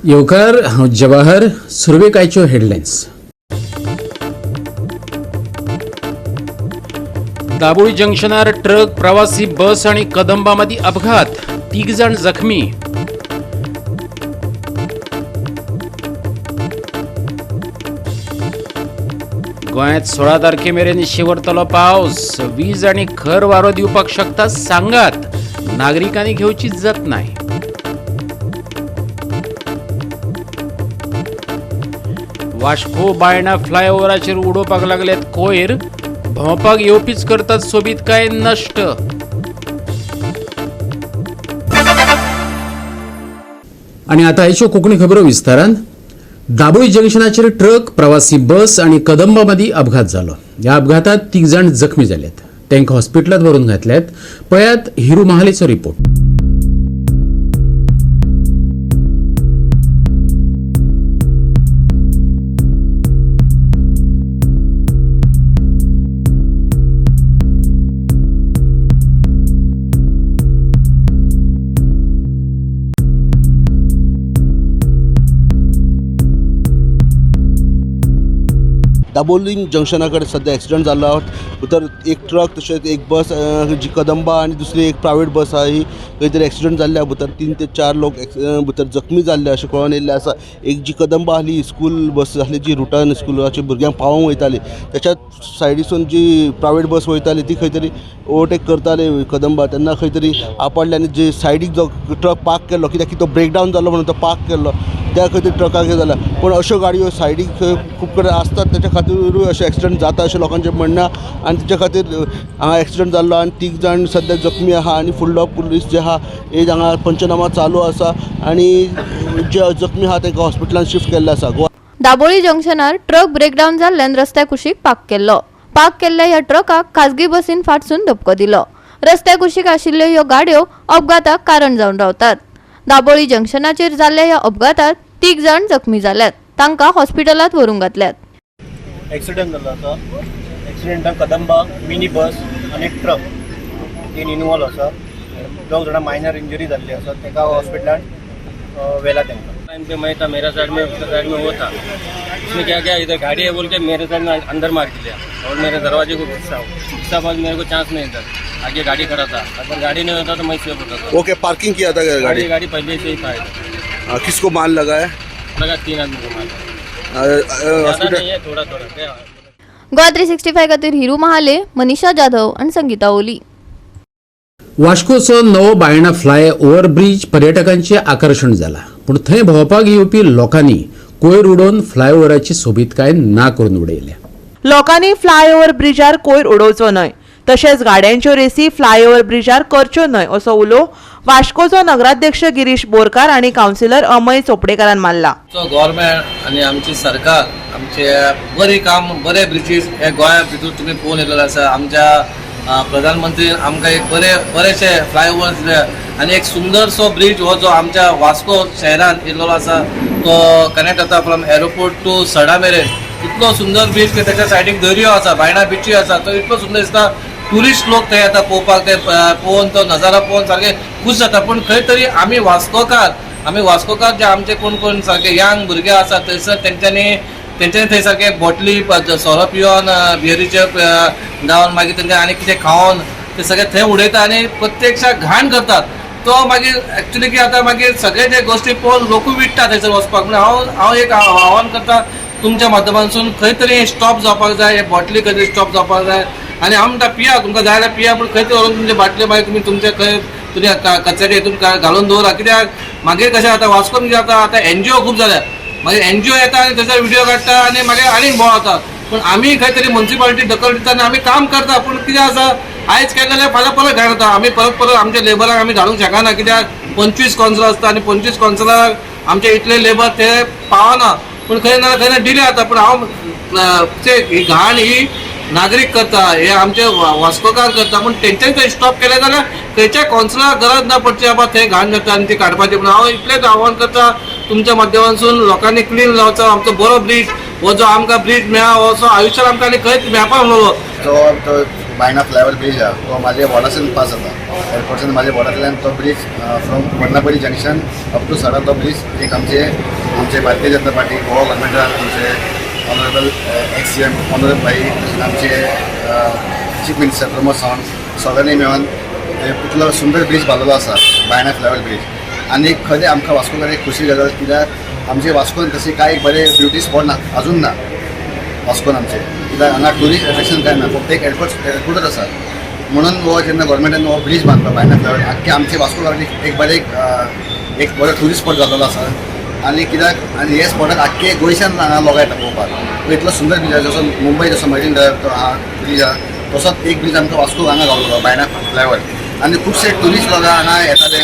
येवकार, हांव जवाहर. सुरवेक आयच्यो हेडलायन्स. दाबोळी जंक्शनार ट्रक, प्रवासी बस आणि कदंबा मदीं अपघात, तीग जाण जखमी. गोंयांत 16 तारखे मेरेन शिंवरतलो पावस, वीज आनी खर वारो दिवपाक शकता सांगात, नागरिकांनी घेवची जतनाय. वास्को बायणा फ्लायओव्हराचेर उडोवपाक लागल्यात कोयर, भोंवपाक येवपीच करतात सोबीतकाय नश्ट. आनी आतां आयच्यो कोंकणी खबरो विस्तारान. दाबोळी जंक्शनाचेर ट्रक, प्रवासी बस आनी कदंबा मदीं अपघात जालो. ह्या अपघातांत तीग जाण जखमी जाल्यात, तांकां हॉस्पिटलांत व्हरून घातल्यात. पळयात हिरू महालेचो रिपोर्ट. दाबोलीम जंक्शना कडेन सद्या एक्सिडंट जाल्लो भितर एक ट्रक तशेंच एक बस जी कदंबा आनी दुसरी एक प्रायवेट बस आहा ही खंय तरी एक्सिडंट जाल्ल्या भितर 3 ते 4 लोक भितर जखमी जाल्ले अशें कळोन येयल्लें आसा. एक जी कदंबा आहली स्कूल बस आहली जी रुटान स्कुलाच्या भुरग्यांक पावोवंक वयताली त्याच्या सायडीसून जी प्रायवेट बस वयताली ती खंय तरी ओवरटेक करताली कदंबा, तेन्ना खंय तरी आपडले आनी जे सायडीक जो ट्रक पार्क केल्लो कित्याक की तो ब्रेकडावन जालो म्हणून तो पार्क केल्लो त्या खातीर ट्रकाक हें जालां. पूण अश्यो गाडयो सायडीक खूब कडेन आसतात तेच्या खातीरूय अशें एक्सिडंट जाता अशें लोकांचें म्हणणें आनी तेच्या खातीर हांगा एक्सिडंट जाल्लो आनी 3 जाण सद्या जखमी आहा आनी फुडलो पुलीस जे आहा हे हांगा पंचनामा चालू आसा आनी जे जखमी आहा तांकां हॉस्पिटलान शिफ्ट केल्लें आसा. गोवा दाबोळी जंक्शनार ट्रक ब्रेकडावन जाल्ल्यान रस्त्या कुशीक पार्क केल्लो. पार्क केल्ल्या ह्या ट्रकाक खाजगी बसीन फाटसून धपको दिलो. रस्त्या कुशीक आशिल्ल्यो ह्यो गाडयो अपघाताक कारण जावन रावतात. दाबोळी जंक्शनाचेर जाल्ल्या ह्या अपघातात 3 जाण जखमी जाल्यात, तांकां हॉस्पिटलांत व्हरून घातल्यात. एक्सिडंट जाल्लो आसा. एक्सिडंटान कदंबा, मिनी बस आनी ट्रक 3 इनवॉल्व आसा. 2 जाणां मायनर इंजरी जाल्ली आसा, ताका हॉस्पिटलान व्हेला तांकां. टाइम पे मैं था, मेरा साइड में उसका साइड में वो था, उसने क्या किया इधर गाड़ी है बोल के मेरे साइड में अंदर मार दिया और मेरे दरवाजे को घुसा घुसा बाद मेरे को चांस नहीं था, आगे गाड़ी खड़ा था, अगर गाड़ी नहीं होता तो मैं सेफ होता था. ओके, पार्किंग किया था गाड़ी? गाड़ी पहले से ही था इधर। किसको माल लगा है? लगा 3 आदमी को मार हॉस्पिटल नहीं है, थोड़ा थोड़ा. गोवा 365 खातीर हिरू महाले, मनीषा जाधव आनी संगीता ओली. वास्कोचो नवो बायणा फ्लाय ओव्हरब्रीज पर्यटकांचें आकर्शण जाला, पूण थंय भोंवपाक येवपी लोकांनी कोयर उडोवन फ्लायओव्हराची सोबीतकाय ना करून उडयल्या. लोकांनी फ्लायओव्हर ब्रिजार कोयर उडोवचो न्हय, तशेंच गाड्यांच्यो रेसी फ्लायओव्हर ब्रिजार करच्यो न्हय असो उलो वास्कोचो नगराध्यक्ष गिरीश बोरकार आनी कावन्सिलर अमय चोपडेकारान मारला. गव्हर्मेंट आनी आमची सरकार आमचे बरी काम बरे ब्रिजीस हे गोंया भितर तुमी पळोवन येयलेले आसा. आमच्या प्रधानमंत्री आमकां एक बरे बरेशे फ्लायओवर दिले आनी एक सुंदरसो ब्रिज हो जो आमच्या वास्को शहरान येयल्लो आसा तो कनेक्ट जाता फ्रॉम एअरपोर्ट टू सडा मेरेन. इतलो सुंदर ब्रिज की त्याच्या सायडीक दर्यो आसा, बायणा बिचूय आसा, तो इतलो सुंदर दिसता. ट्युरिस्ट लोक थंय येता पळोवपाक, ते पळोवन तो नजारा पळोवन सारके खूश जाता. पूण खंय तरी आमी वास्कोकार जे आमचे कोण कोण सारके यंग भुरगे आसा थंयसर तेंच्यांनी थंय सारके बॉटली सोरो पिवन बियरीचे जावन मागीर तेंच्या आनी कितें खावन ते सगळे थंय उडयता आनी प्रत्यक्षात घाण करतात. तो मागीर एक्चुली की आतां मागीर सगळे जे गोश्टी पळोवन लोकूय विट्टा थंयसर वचपाक. म्हणून हांव एक आव्हान करता तुमच्या माध्यमांतसून, खंय तरी स्टॉप जावपाक जाय, हे बॉटली खंय तरी स्टॉप जावपाक जाय. आनी हांव म्हणटा पिया, तुमकां जाय जाल्यार पिया, पूण खंय तरी व्हरून तुमचे बाटले मागीर तुमी तुमचे खंय तुमी कचऱ्या हितून घालून दवरा. कित्याक मागीर कशें जाता वास्कोन कितें जाता आतां एनजीओ खूब जाल्या, मागीर एनजीओ येता आनी थंयसर व्हिडियो काडटा आनी मागीर आनीक बोवाळ जाता. पूण आमी खंय तरी मुन्सिपालिटी दखल दिता आनी आमी काम करता, पूण कितें आसा आयज केलें जाल्यार फाल्यां परत घाण जाता. आमी परत परत आमच्या लेबराक आमी धाडूंक शकना, कित्याक 25 कॉन्सलर आसता आनी 25 कॉन्सलराक आमचे इतले लेबर ते पावना. पूण खंय ना खंय ना डिले जाता. पूण हांव ही घाण ही नागरीक करता, हे आमचे वास्कोकार करता, पूण तेंच्यांनी थंय स्टॉप केलें जाल्यार खंयच्या कॉन्सलराक गरज ना पडची बाबा थंय घाण जाता आनी ती काडपाची. पूण हांव इतलेंच आव्हान करता तुमच्या माध्यमांतसून लोकांनी क्लीन जावचो आमचो बरो ब्रीज हो जो आमकां ब्रीज मेळ्ळा हो असो आयुश्यान आमकां आनी खंयच मेळपाक न्हू. जो आमचो बायणा फ्लायओवर ब्रिज आहा तो म्हाजे वॉर्डासून पास जाता. एअरपोर्टसून म्हाज्या वॉर्डांतल्यान तो bridge from Varnapuri junction up to Sada तो ब्रिज एक आमचे आमचे भारतीय जनता पार्टी गोवा गव्हर्मेंटान आमचे honourable ex CM honourable भाई तशेंच आमचे चीफ मिनिस्टर प्रमोद सावंत सगळ्यांनी मेळून इतलो सुंदर ब्रिज बांदलेलो आसा बायणा फ्लायओवर ब्रिज. आनी खरें आमकां वास्कोकार एक खुशी गजाल, कित्याक आमचे वास्कोन तशी कांय एक बरे ब्युटी स्पॉट ना, अजून ना वास्कोन आमचे, कित्याक हांगा ट्युरिस्ट एट्रेक्शन कांय ना, फक्त एक एअरपोर्टूच आसा. म्हणून हो जेन्ना गव्हर्मेंटान हो ब्रिज बांदलो बायणा फ्लायओवर, आख्खे आमचे वास्कोकार एक बरें एक बरो ट्युरिस्ट स्पॉट जाल्लो आसा. आनी कित्याक आनी हे स्पॉटाक आख्खे गोंयच्यान हांगा लोक येता पळोवपाक. इतलो सुंदर ब्रिज आसा, जसो मुंबय जसो मरीन ड्रायव्ह तो आहा ब्रिज आहा, तसोच एक ब्रिज आमकां वास्को हांगा गावलो बायणा फ्लायओवर. आनी खुबशे ट्युरिस्ट लोक हांगा येताले,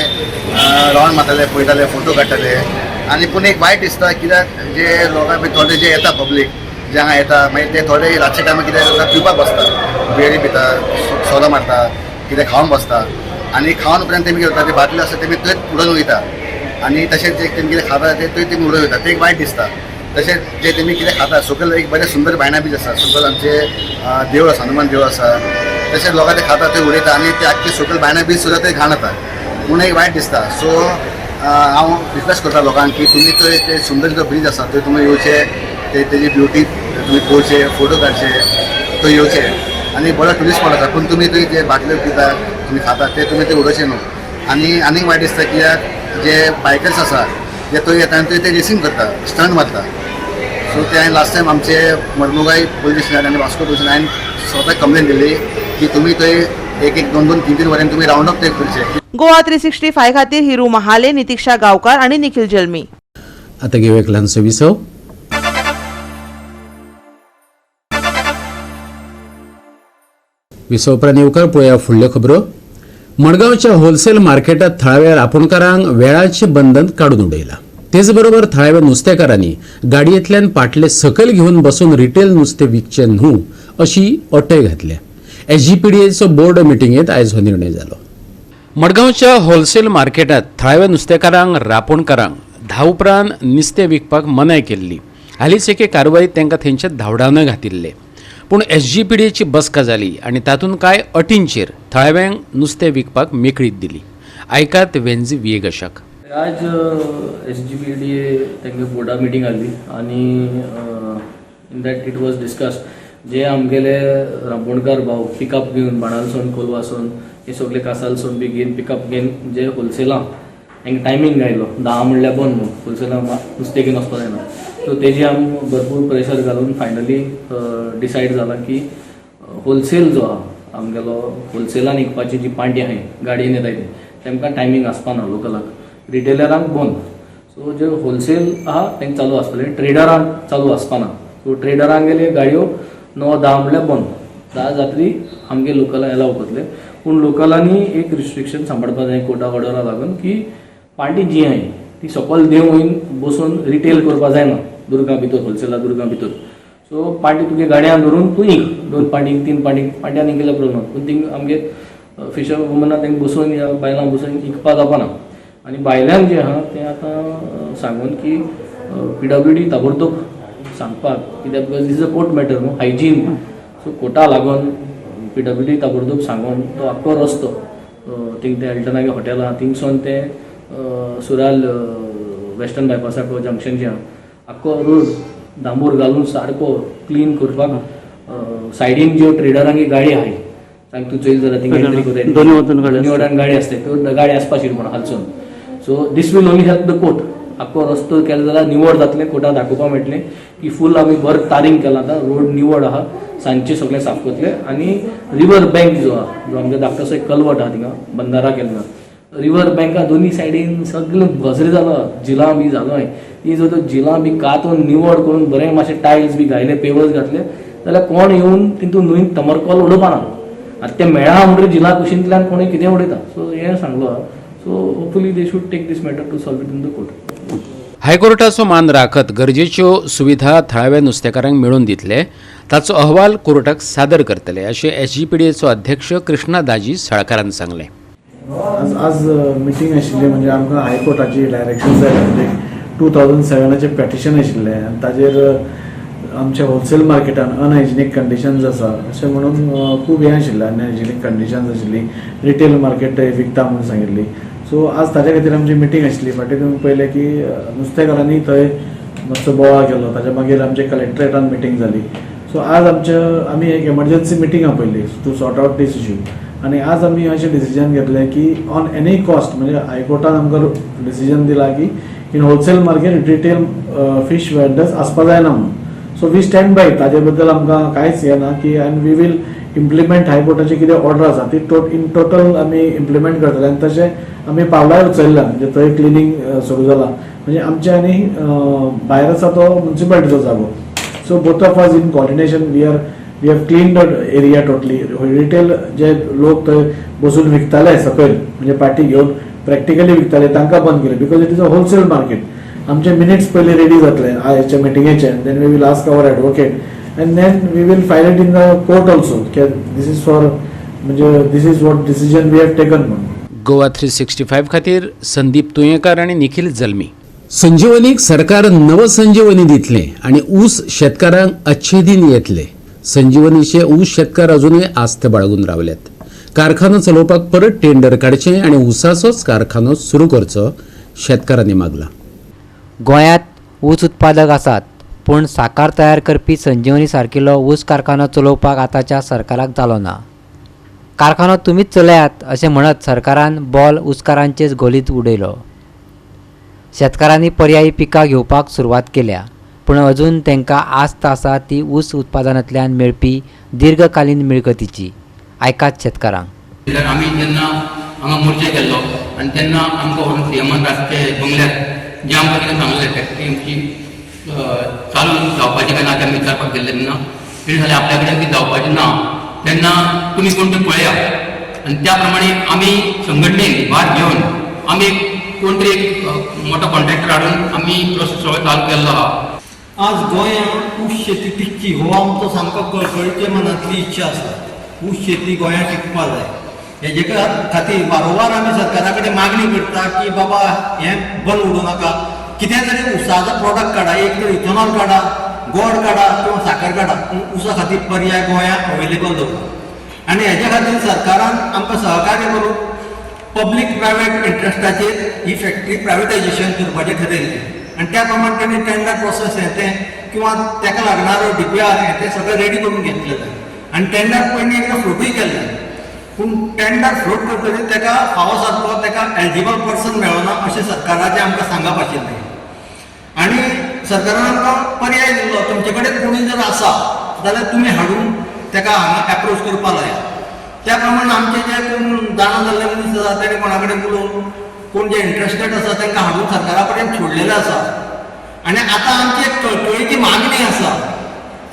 रावंड मारताले, पळयताले, फोटो काडटाले. आनी पूण एक वायट दिसता, कित्याक जे लोकां थोडे जे येता पब्लीक जे हांगा येता, मागीर ते थोडे रातच्या टायमार कितें जाता, पिवपाक बसता, बियरी पिता, सोरो मारता, कितें खावन बसता. आनी खावन उपरांत तेमी कितें करता, ते बाटल्यो आसता तेमी थंयच उडोवन वयता. आनी तशेंच जे तेमी कितें खाता ते थंय तेमी उडोवन वयता, ते एक वायट दिसता. तशेंच जे तेमी कितें खाता, सकयल एक बरें सुंदर बायणा बीच आसा, सकयल आमचे देवूळ आसा, हनुमान देवूळ आसा. तशेंच लोकां ते खाता ते उडयता आनी ते आख्खे सकयल बायणा बीच सुद्दां ते घाण जाता, म्हणून एक वायट दिसता. सो हांव रिक्वेस्ट करता लोकांक की तुमी थंय ते सुंदर जो ब्रीज आसा थंय तुमी येवचे, ते तेजी ब्युटी तुमी पळोवचे, फोटो काडचे, थंय येवचे. आनी बरो ट्युरिस्ट स्पॉट आसा, पूण तुमी थंय जे बाटल्यो पिता, तुमी खाता ते तुमी ते उडोवचे न्हू. आनी आनीक वायट दिसता कित्याक जे बायकर्स आसा जे थंय येता आनी थंय ते रेसींग करता, स्टंट मारता. सो ते हांवें लास्ट टायम आमचे मर्मुगाय पोलीस स्टेशनार आनी वास्को पोलीस स्टेशनार हांवें स्वता कंप्लेन दिल्ली की तुमी थंय एक एक दोन दोन तीन तीन वरांनी तुमी रावंड अप ते करचे. गोवा 365 खातीर हिरू महाले, नितीक्षा गावकार आणि निखिल जल्मी. आता घेऊया एक ल्हानसो विसव. विसव उपरांत येवकार. पळोवया फुडल्यो खबरो. मडगांवच्या होलसेल मार्केटात थळाव्या रापोणकारांक वेळाचें बंधन काडून उडयलां. तेच बरोबर थळाव्या नुस्तेकारांनी गाडयेंतल्यान पाटले सकयल घेवन बसून रिटेल नुस्तें विकचें न्हू अशी अटय घातल्या. एसजीपीडीएचो बोर्ड मिटिंगेंत आयज हो निर्णय जालो. मडगांवच्या होलसेल मार्केटात थळाव्या नुस्तेकारांक रापोणकारांक 10 उपरांत नुस्तें विकपाक मनाय केल्ली. हालींच एके कारवायेंत तांकां थंयचे धांवडावन घातिल्ले. पूण एसजीपीडीएची बसका जाली आनी तातूंत कांय अटींचेर थळाव्यांक नुस्तें विकपाक मेकळीक दिली. आयकात वेंजी विएगशाक. आज एसजीपीडीए तेंगे बोर्डा मिटींग आहली आनी in that it was discuss जे आमगेले रांपोणकार भाव पिकअप घेवन बाणालसून, कोलवासून, हे सगळे कासालसून बी घेवन पिकअप घेवन जे होलसेलां हेंका टायमींग घायलो 10 म्हणल्यार बंद न्हू, होलसेलां नुस्तें घेवन वचपा जायना. सो तेजी आमी भरपूर प्रेशर घालून फायनली डिसायड जाला की होलसेल जो आहा आमगेलो, होलसेलान विकपाची जी पांटी आहाय, गाडयेन येताय ती, तेमकां टायमींग आसपाना. लोकलाक रिटेलरांक बंद. सो जे होलसेल आहा तेंकां चालू आसतलें, ट्रेडरांक चालू आसपाना. सो ट्रेडरांगेले गाडयो 9-10 म्हणल्यार बंद, 10 जातली आमगे लोकलां एलाव करतले. पूण लोकलांनी एक रिस्ट्रिक्शन सांबाळपा जाय कोर्टा ऑर्डरा लागून की पार्टी जी आहाय ती सकयल देंवून बसून रिटेल करपा जायना दुर्गा भितर, होलसेला दुर्गा भितर. सो पार्टी तुगे गाडयान धरून तूं इंक दोन पार्टी, तीन पार्टी, पार्ट्यान इंक प्रॉब्लम, पूण थिंग आमगे फिशर वुमनां तांकां बसून या बायलां बसून इंकपा जावपाना. आनी भायल्यान जें आहा तें आतां सांगून की पीडब्ल्यूडी ताबडतोब सांगपाक, कित्याक because is a court matter न्हू, हायजीन. सो कोर्टा लागून पीडब्ल्यूडी ताबडतोब सांगून तो आख्खो रस्तो थिंग ते एल्टनागे हॉटेल आहा थिंगसून ते सुराल वेस्टर्न बायपासाक जंक्शन जें आहा, आख्खो रोड डांबोर घालून सारको क्लीन करपाक. सायडीन ज्यो ट्रेडरांची गाडी आहाय, सांग तूं चोयल जाल्यार थिंग एंट्री करताय, दोन्ही वटेन गाडी. दोन्ही वटेन गाडी आसता, त्यो गाडी आसपा शिरपण हालसून. So this will only help the court. आख्खो रस्तो केलो जाल्यार निवळ जातलें, कोर्टाक दाखोवपाक मेळटलें की फूल आमी बरें तारींग केलां, आतां रोड निवळ आहा, सांजचे सगळें साफ करतले. आनी रिवर बँक जो आहा, जो आमच्या धाकटोसो एक कलवट आहा, थिंगा बंदारा केल्लो रिवर बँका दोन्ही सायडीन सगळें भजरे जालो, झिलां बी जालो. ती जर त्यो झिलां बी कातून निवळ करून बरें मातशें टायल्स बी घायले, पेवर्स घातले जाल्यार कोण येवन तितून न्हंयन थर्मोकोल उडोवपाना. आतां तें मेळा म्हणटकीर झिला कुशींतल्यान कोणूय कितें उडयता. सो हें सांगलो आहा. So hopefully they should take this matter to solve it in the court. हायकोर्टाचो मान राखत गरजेच्यो सुविधा थळाव्या नुस्तेकारांक मेळोवन दितले, ताचो अहवाल कोर्टाक सादर करतले अशें एसजीपीडीएचो अध्यक्ष कृष्णा दाजी साळकारान सांगलें. आज आज मिटींग आशिल्ली, म्हणजे आमकां हायकोर्टाची डायरेक्शन जाय. म्हणजे 2007चें पेटिशन आशिल्लें आनी ताजेर आमच्या होलसेल मार्केटान अनहायजिनीक कंडिशन्स आसा अशें म्हणून खूब हें आशिल्लें, अनहायजिनीक कंडिशन्स आशिल्ली, रिटेल मार्केट विकता म्हणून सांगिल्ली. सो आज ताच्या खातीर आमची मिटींग आशिल्ली. फाटीं तुमी पळयलें की नुस्तेकारांनी थंय मातसो बोवाळ केलो, ताच्या मागीर आमचे कलेक्टरेटान मिटींग जाली. सो आज आमच्या आमी एक एमर्जन्सी मिटींग आपयली to sort out this issue आनी आज आमी अशें डिसिजन घेतलें की ऑन एनी कॉस्ट, म्हणजे हायकोर्टान आमकां डिसिजन दिला की in wholesale market retail fish vendors आसपा जायना म्हणून. सो we stand by, ताजे बद्दल आमकां कांयच हें ना की आनी we will implement हायकोर्टाची कितें ऑर्डर आसा ती इन टोटल आमी इम्प्लिमेंट करतले. आनी तशें आमी पावलांय उचलल्या, म्हणजे थंय क्लिनींग सुरू जाला, म्हणजे आमचे आनी भायर आसा तो मुन्सिपालिटीचो जागो. So both of us in coordination we have clean the area totally. Retail जे लोक थंय बसून विकताले सकयल, म्हणजे पाटी घेवन प्रॅक्टिकली विकताले, तांकां बंद केले because it is a wholesale market. आमचे मिनिट्स पयले रेडी जातले हेच्या मिटिंगेचे, then we will ask our advocate and then we will file it in the court also की this is for, म्हणजे this is what decision we have taken म्हणून. गोवा 365 खातीर संदीप तुयेंकार आनी निखील जल्मी. संजीवनीक सरकार नवसंजीवनी दितले आनी ऊस शेतकारांक अच्छे दिन येतले. संजीवनीचे ऊस शेतकार अजुनूय आस्त बाळगून रावल्यात. कारखानो चलोवपाक परत टेंडर काडचें आनी ऊसाचोच कारखानो सुरू करचो, शेतकारांनी मागला. गोंयांत ऊस उत्पादक आसात, पूण साकार तयार करपी संजीवनी सारकिलो ऊस कारखानो चलोवपाक आतांच्या सरकाराक जालो ना. कारखानो तुमीच चलयात अशें म्हणत सरकारान बॉल ऊसकारांचेच घोलींत उडयलो. शेतकारांनी पर्यायी पिकां घेवपाक सुरवात केल्या, पूण अजून तांकां आस्त आसा ती ऊस उत्पादनांतल्यान मेळपी दीर्घकालीन मिळकतीची. आयकात शेतकारांक. जाल्यार आमी जेन्ना हांगा मोर्चा केल्लो आनी तेन्ना आमकां व्हरून सीएमान रातचे बंगल्यार जें आमकां कितें सांगलें, फॅक्टरी आमची चालू जावपाची काय ना तें आमी विचारपाक गेल्ले तेन्ना तेणी सांगलें, आपल्या कडेन ती जावपाची ना, तेन्ना तुमी कोण तें पळया. आनी त्या प्रमाणे आमी संघटनेन भार घेवन आमी कोण तरी एक मोठो कॉन्ट्रॅक्टर हाडून आमी प्रोसेस सगळो चालू केल्लो आहा. आज गोंयांत ऊस शेती टिकची हो आमचो सामको कळकळीचे मनांतली इच्छा आसा. ऊस शेती गोंयांत टिकपा जाय, हेजे खातीर वारंवार आमी सरकारा कडेन मागणी करता की बाबा हें बंद उडोवं नाका, कितें तरी ऊसाचो प्रोडक्ट काडा, एक तर इथेनॉल काडा, गोड काडा किंवा साकर काडा, पूण ऊसा खातीर पर्याय गोंयांत अवेलेबल दवरा. आनी हेजे खातीर सरकारान आमकां सहकार्य करून पब्लीक प्रायवेट इंट्रस्टाचेर ही फॅक्टरी प्रायवेटायजेशन करपाचें ठरयलें आनी त्या प्रमाणे तांणी टेंडर प्रोसेस हें तें किंवा ताका लागणारो डीपीआर हें तें सगळें रेडी करून घेतलेलें आनी टेंडर पयलीं एकदां फ्लोटूय केल्लें. पूण टेंडर फ्लोट करतकीर ताका फावो सारको ताका एलिजिबल पर्सन मेळना अशें सरकाराचें आमकां सांगप आशिल्लें आनी सरकारान आमकां पर्याय दिल्लो, तुमचे कडेन कोणूय जर आसा जाल्यार तुमी हाडून ताका हांगा एप्रोच करपा लायात. त्या प्रमाणे आमचे जे कोण जाणा जाल्ले मनीस आसा तेणे कोणा कडेन उलोवन कोण जे इंट्रस्टेड आसा तांकां हाडून सरकारा पर्यंत सोडलेले आसा. आनी आतां आमची एक कळकळीची मागणी आसा,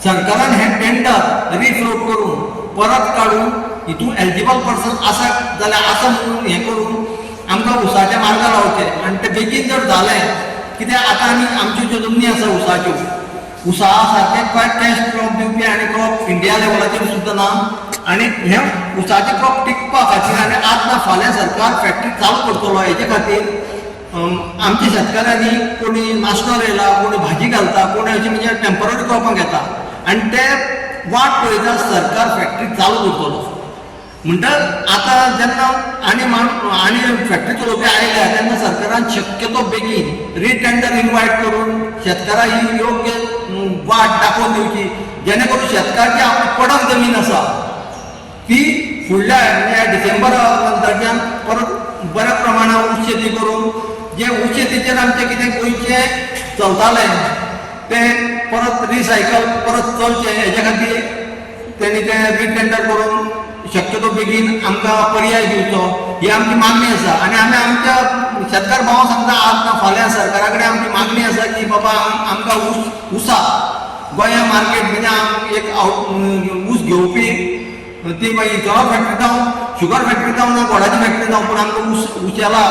सरकारान हें टेंडर रिफ्लोट करून परत काडून हितून एलिजिबल पर्सन आसा जाल्यार आसा म्हणून हें करून आमकां ऊसाच्या मार्गार लावचें. आनी तें बेगीन जर जालें, कित्याक आतां आमी आमच्यो ज्यो जमनी आसा ऊसाच्यो, ऊसा सारकें कांय कॅश क्रॉप दिवपी आनी क्रॉप इंडिया लेवलाचेर सुद्दां ना. आनी हें ऊसाचें क्रॉप टिकपा खातीर आनी आज ना फाल्यां सरकार फॅक्टरी चालू करतलो, हेजे खातीर आमच्या शेतकाऱ्यांनी कोणी नाश्तो रोयला, कोणी भाजी घालता, कोणी अशी म्हणजे टेंपररी क्रॉपां घेता आनी ते वाट पळयता सरकार फॅक्टरी चालू करतलो. म्हणटा आतां जेन्ना आनी आनी फॅक्टरी चलोवपी आयल्या तेन्ना सरकारान शक्यतो बेगीन रिटेंडर इनवायट करून शेतकाराक ही योग्य वाट दाखोवन दिवची, जेणे करून शेतकार जी आपली पडंग जमीन आसा ती फुडल्या म्हणजे डिसेंबरा नंतरच्यान परत बऱ्या प्रमाणात ऊस शेती करून जे ऊस शेतीचेर आमचें कितें गोंयचें चलतालें तें परत रिसायकल परत चलचें, हेजे खातीर तेणी तें रिटेंडर करून शक्यतो बेगीन आमकां पर्याय दिवचो ही आमची मागणी आसा. आनी आमी आमच्या शेतकार भावांक सांगता, आज ना फाल्यां सरकारा कडेन आमची मागणी आसा की बाबा आमकां ऊस ऊसा गोंया मार्केट म्हणजे एक ऊस घेवपी, ती मागीर इथेनॉल फॅक्टरी जावं, शुगर फॅक्टरी जावं ना गोडाची फॅक्टरी जावं, पूण आमकां ऊस उशेला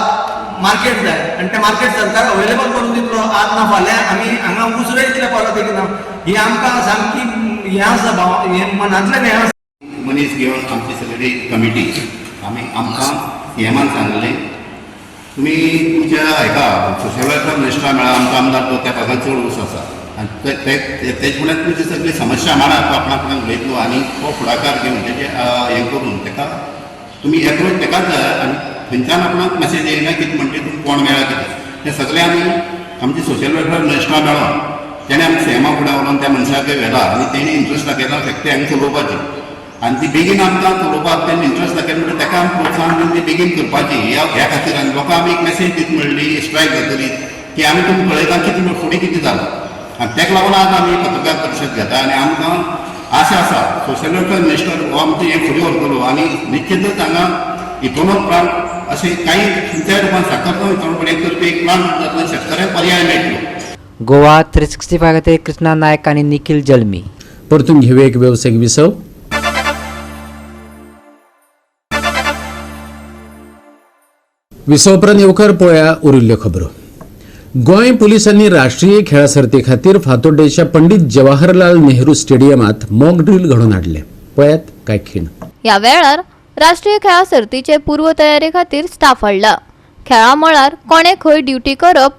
मार्केट जाय आनी तें मार्केट सरकार अवेलेबल करून दितलो. आज ना फाल्यां आमी हांगा ऊस रोयतले परत एकदां, ही आमकां सामकी हें आसा भाव, हें मनांतल्यान हें आसा. मनीस घेवन आमची सगळी कमिटी आमी आमकां सीएमान सांगलें, तुमी तुमच्या हेका सोशल वेलफेअर मिनिस्टरा मेळा, आमचो आमदार तो त्या भागान चड ऊस आसा. आनी तेजे फुडें तुमची सगळी समस्या मांडात, तो आपणा कडेन उलयतलो आनी तो फुडाकार घेवन तेजे हें करून तेका तुमी एप्रोच तेकाच जाय आनी थंयच्यान आपणाक मेसेज येयना कितें म्हणटा तुमकां कोण मेळ्ळा कितें तें सगळें आमी आमचे सोशल वेलफेअर मिनिस्टरा मेळ्ळो, तेणें आमकां सीएमा फुडें व्हरोन त्या मनशाक व्हेला आनी तेणी इंट्रस्ट दाखयला फॅक्टरी हांगा चलोवपाची आनी ती बेगीन आमकां चलोवपाक तेणी इंट्रस्ट दाखयला म्हणटकीर तेका आमी प्रोत्साहन दिवन ती बेगीन करपाची ह्या खातीर. आनी लोकांक आमी एक मेसेज दित म्हणली स्ट्रायक जातली की आमी तुमकां कळयता कितें फुडें कितें जालां आनी तेका लागून आज आमी पत्रकार परिशद घेता आनी आमकां आशा आसा सोशल वेलफेअर मिनिस्टर हो आमचें हें फुडें व्हरतलो आनी निश्चितच हांगा इथेनॉल प्लांट अशें कांय खंयच्याय रुपान साकर जावं इथेनॉल प्लांट करपी एक प्लांट जातलो आनी शेतकऱ्यांक पर्याय मेळटलो. गोवा 365 खातीर कृष्णा नायक आनी निखिल जल्मी. परतून घेवया एक वेवसायीक विसव. विसव उपरांत येवकार पळया उरिल्ल्यो खबरो. गोंय पुलिसांनी राष्ट्रीय खेळा सर्ती खातीर फातोड्डेच्या पंडित जवाहरलाल नेहरू स्टेडियमात मॉक ड्रील घडोवन हाडलें. पळयात काय खीण. ह्या वेळार राष्ट्रीय खेळा सर्तीचे पूर्वतयारी खातीर स्टाफ हाडला. खेळा मळार कोणे खंय ड्युटी करप,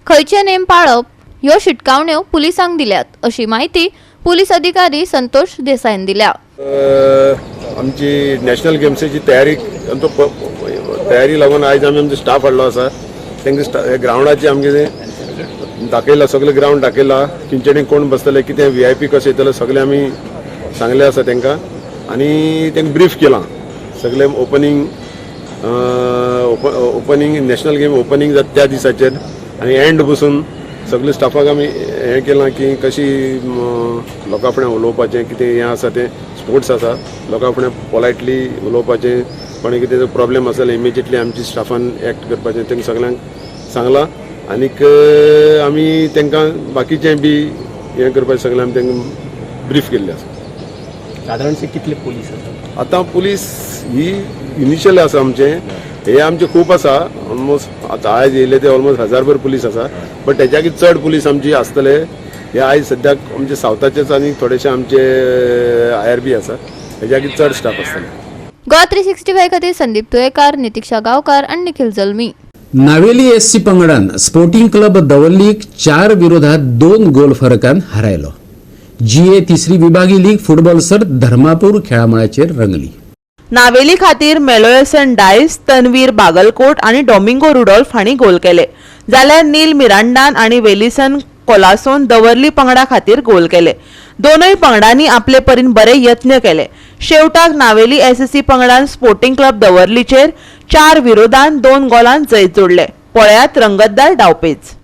खंयचे नेम पाळप ह्यो शिटकावण्यो पुलिसांक दिल्यात अशी म्हायती पुलीस अधिकारी संतोष देसायन दिल्या. आमची नॅशनल गेम्साची तयारी तयारी लागून आयज आमी आमचो स्टाफ हाडलो आसा. तांकां ग्रावंडाचे आमगे दाखयला, सगळें ग्रावंड दाखयला, किंचेणी कोण बसतले, कितें VIP कशें येतले सगळें आमी सांगलें आसा तांकां आनी तांकां ब्रीफ केलां. सगळें opening opening national game opening जाता त्या दिसाचेर आनी एंड बसून सगळे स्टाफाक आमी हें केलां की कशी लोकां फुडें उलोवपाचें, कितें हें आसा तें स्पोर्ट्स आसा, लोकां फुडें पोलायटली उलोवपाचें, कोणी कितें प्रॉब्लेम आसा जाल्यार इमिजिएटली आमची स्टाफान एक्ट करपाचें तांकां सगळ्यांक सांगलां. आनीक आमी तांकां बाकीचें बी हें करपाचें सगळें आमी तांकां ब्रीफ केल्लें आसा. सादारणशे कितले पोलीस आसा आतां? पुलीस ही इनिशियल आसा आमचें, हे आमचे खूब आसा, ऑलमोस्ट आतां आयज येयले ते ऑलमोस्ट 1000 पुलीस आसा, बट तेच्याकूय चड पुलीस आमची आसतले. हे आयज सद्याक आमचे सावथाचेच आनी थोडेशे आमचे IRB आसा, हेच्याकूय चड स्टाफ आसतले. गोवा 365 खातीर संदीप तुयेकार, नितिक्षा गांवकार आनी निखिल जल्मी. नावेली SC पंगडान स्पोर्टिंग क्लब दवर्लीक 4-2 गोल फरकान हारायलो. GA तिसरी विभागीय लीग फुटबॉल सर्त धर्मापूर खेळामळाचेर रंगली. नावेली खातीर मेलोयसन डायस, तन्वीर बागलकोट आनी डोमिंगो रुडोल्फ हांणी गोल केले, जाल्यार नील मिरांडान आनी वेलिसन कोलासोन दवर्ली पंगडा खातीर गोल केले. दोनूय पंगडांनी आपले परीन बरे यत्न केले. शेवटाक नावेली SSC पंगडान स्पोर्टिंग क्लब दवर्लीचेर 4-2 गोलान जैत जोडले. पळयात रंगतदार डावपेच.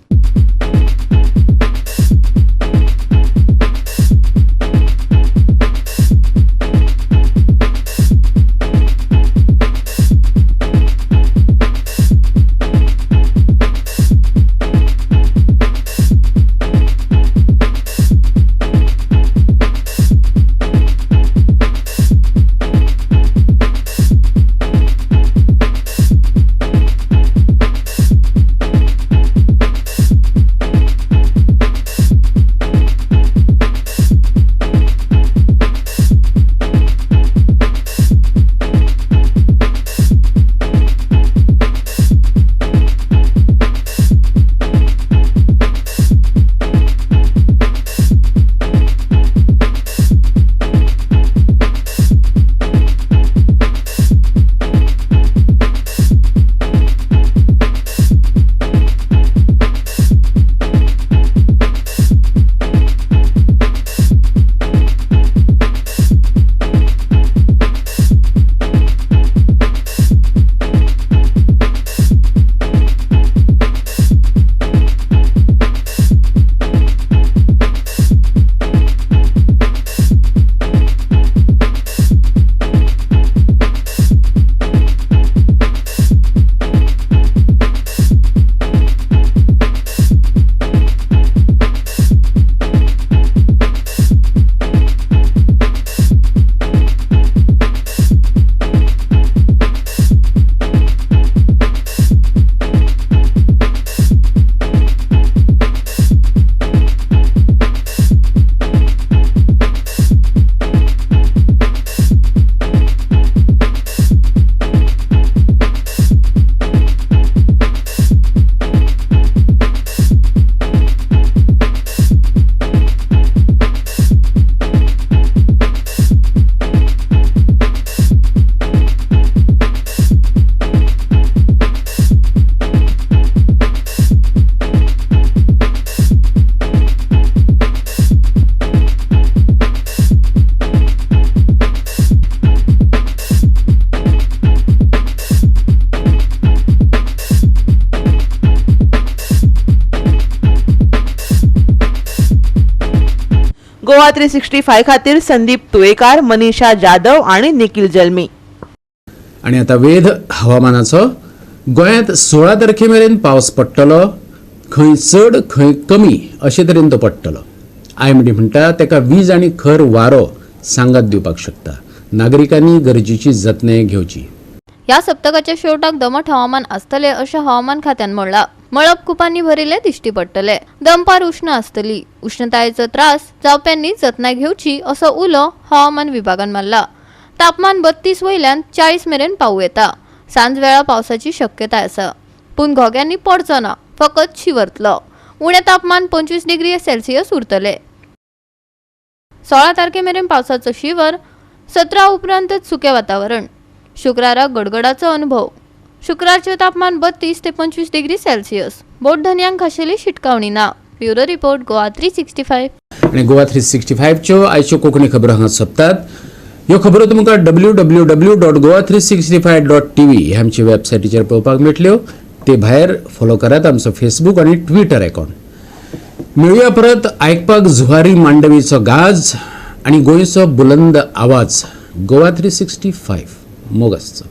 गोवा 365 खातीर संदीप तुयेकार, मनीषा जाधव आनी निखिल जल्मी. आनी आतां वेध हवामानाचो. गोंयांत 16 तारखे मेरेन पावस पडटलो. खंय चड, खंय कमी अशे तरेन तो पडटलो. आयएमडी म्हणटा, ताका वीज आनी खर वारो सांगात दिवपाक शकता. नागरिकांनी गरजेची जतनाय घेवची. ह्या सप्तकाच्या शेवटाक दमट हवामान आसतले अशें हवामान खात्यान म्हणलां. मळब कुपांनी भरिल्लें दिश्टी पडटले. दनपार उश्ण आसतली. उश्णतायेचो त्रास जावप्यांनी जतनाय घेवची असो उलो हवामान विभागान मारला. तापमान 32 वयल्यान 40 मेरेन पावूं येता. सांजवेळा पावसाची शक्यताय आसा, पूण घोग्यांनी पडचो ना, फकत शिंवरतलो. उणें तापमान 25 डिग्री सेल्सियस उरतले. 16 तारखे मेरेन पावसाचो शिंवर. 17 उपरांतच सुकें वातावरण. शुक्रारा गडगडाचो अनुभव. शुक्रारचें तापमान 32 ते 25 डिग्री सेल्सियस. बोटधनयांक खाशेली शिटकावणी ना. Bureau report, Goa 365. आनी गोवा 365च्यो आयच्यो कोंकणी खबरो हांगा सोंपतात. ह्यो खबरो तुमकां www.goa365.tv ह्या आमच्या वेबसायटीचेर पळोवपाक मेळटल्यो. ते भायर फॉलो करात आमचो फेसबूक आनी ट्विटर अकाउंट. मेळुया परत आयकपाक जुवारी मांडवीचो गाज आनी गोंयचो बुलंद आवाज, गोवा 365. मोग आसचो.